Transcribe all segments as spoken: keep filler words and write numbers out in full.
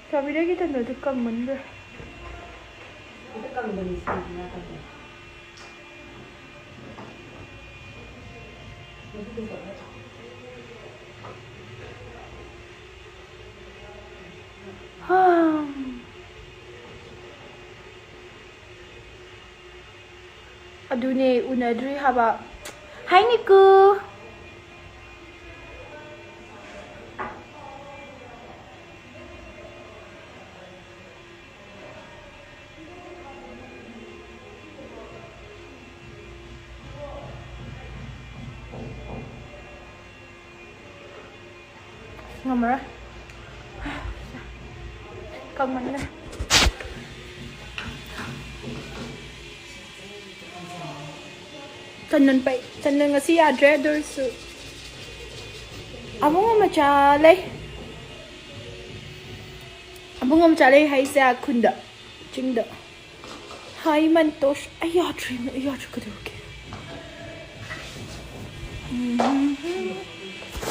ꯆꯥꯕꯤꯔꯒꯦ ꯇꯟꯗꯣ, ꯑꯗꯨ ꯀꯪꯃꯟꯈ꯭ꯔꯦ꯫ ꯍꯥ꯫ ꯑꯗꯨꯅꯦ ꯎꯅꯗ꯭ꯔꯤ ꯍꯥꯏꯕ꯫ ꯍꯥꯏ ꯅꯤꯀꯨ꯫ ꯉꯝꯃꯔꯣꯏ꯫ ꯀꯪꯃꯟꯈ꯭ꯔꯦ꯫ ꯇꯟꯗꯟ ꯄꯩ-, ꯇꯟꯗꯟ ꯉꯁꯤ ꯌꯥꯗ꯭ꯔꯦ, ꯑꯗꯨ ꯑꯣꯏꯔꯁꯨ ꯑꯕꯨꯡꯉꯣ ꯃꯆꯥ ꯂꯩ꯫ ꯑꯕꯨꯡꯉꯣ ꯃꯆꯥ ꯂꯩ ꯍꯥꯏꯁꯦ ꯈꯨꯟꯗ, ꯆꯤꯡꯗ꯫ ꯍꯥꯏ ꯃꯟꯇꯣꯁ꯫ ꯑꯩ ꯌꯥꯗ꯭ꯔꯦ, ꯑꯩ ꯌꯥꯗ꯭ꯔꯦ, ꯀꯩꯗꯧꯔꯒꯦ?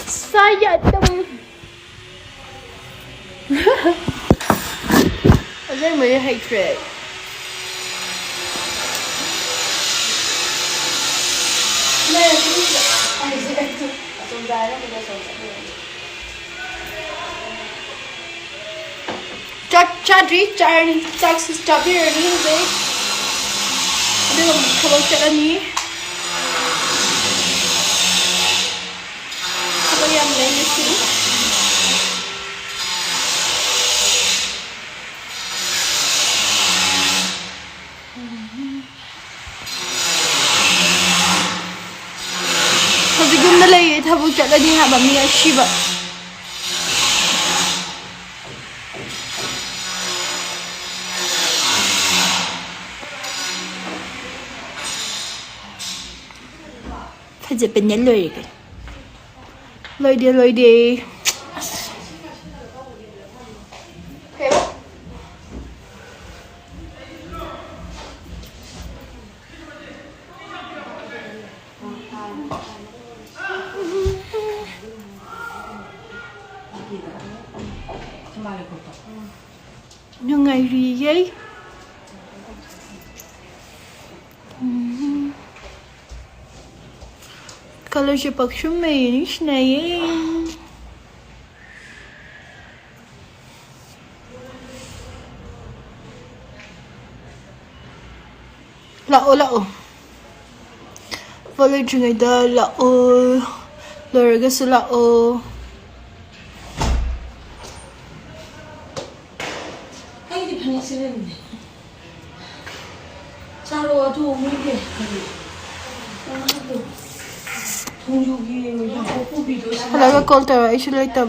ꯁꯥ ꯌꯥꯗꯝ꯫ ꯑꯁꯦꯡꯕꯩ ꯍꯩꯇ꯭ꯔꯦ ꯑꯩ꯫ ꯆꯥꯛ ꯆꯥꯗ꯭ꯔꯤ, ꯆꯥꯔꯅꯤ꯫ ꯆꯥꯛꯁꯨ ꯆꯥꯕꯤꯔꯅꯤ ꯍꯧꯖꯤꯛ꯫ ꯑꯗꯨꯒ ꯑꯃꯨꯛ ꯊꯕꯛ ꯆꯠꯂꯅꯤ꯫ ꯊꯕꯛ ꯌꯥꯝ ꯂꯩ ꯉꯁꯤ꯫ ꯍꯧꯖꯤꯛ ꯌꯨꯝꯗ ꯂꯩꯌꯦ, ꯊꯕꯛ ꯆꯠꯂꯅꯤ ꯍꯥꯏꯕ ꯃꯤ ꯑꯁꯤꯕ꯫ ꯐꯖꯕꯅ ꯂꯣꯏꯔꯦ ꯀꯩꯅꯣ꯫ ꯂꯣꯏꯗꯦ, ꯂꯣꯏꯗꯦ꯫ ꯑꯁ꯫ ꯅꯨꯡꯉꯥꯏꯔꯤꯌꯦ꯫ ꯎꯝ꯫ ꯀꯂꯔꯁꯦ ꯄꯛꯁꯨꯝ ꯃꯩ ꯅꯨꯡꯁꯤꯅꯩꯌꯦ꯫ ꯂꯥꯛꯑꯣ, ꯂꯥꯛꯑꯣ꯫ ꯄꯣꯠ ꯂꯩꯇ꯭ꯔꯤꯉꯩꯗ ꯂꯥꯛꯑꯣ꯫ ꯂꯣꯏꯔꯒꯁꯨ ꯂꯥꯛꯑꯣ꯫ ꯑꯩꯗꯤ ꯐꯅꯦꯛ ꯁꯦꯠꯂꯝꯃꯤꯅꯦ꯫ ꯆꯥꯔꯣ, ꯑꯗꯨ ꯃꯤꯒꯤ ꯀꯔꯤ? ꯊꯣꯡꯖꯨꯒꯤ ꯌꯥꯡꯀꯣꯛ ꯄꯨꯕꯤꯗꯣ ꯁꯦꯠꯂꯣ꯫ ꯍꯜꯂꯛꯑꯒ ꯀꯣꯜ ꯇꯧꯔꯣ, ꯑꯩꯁꯨ ꯂꯩꯇꯕ꯫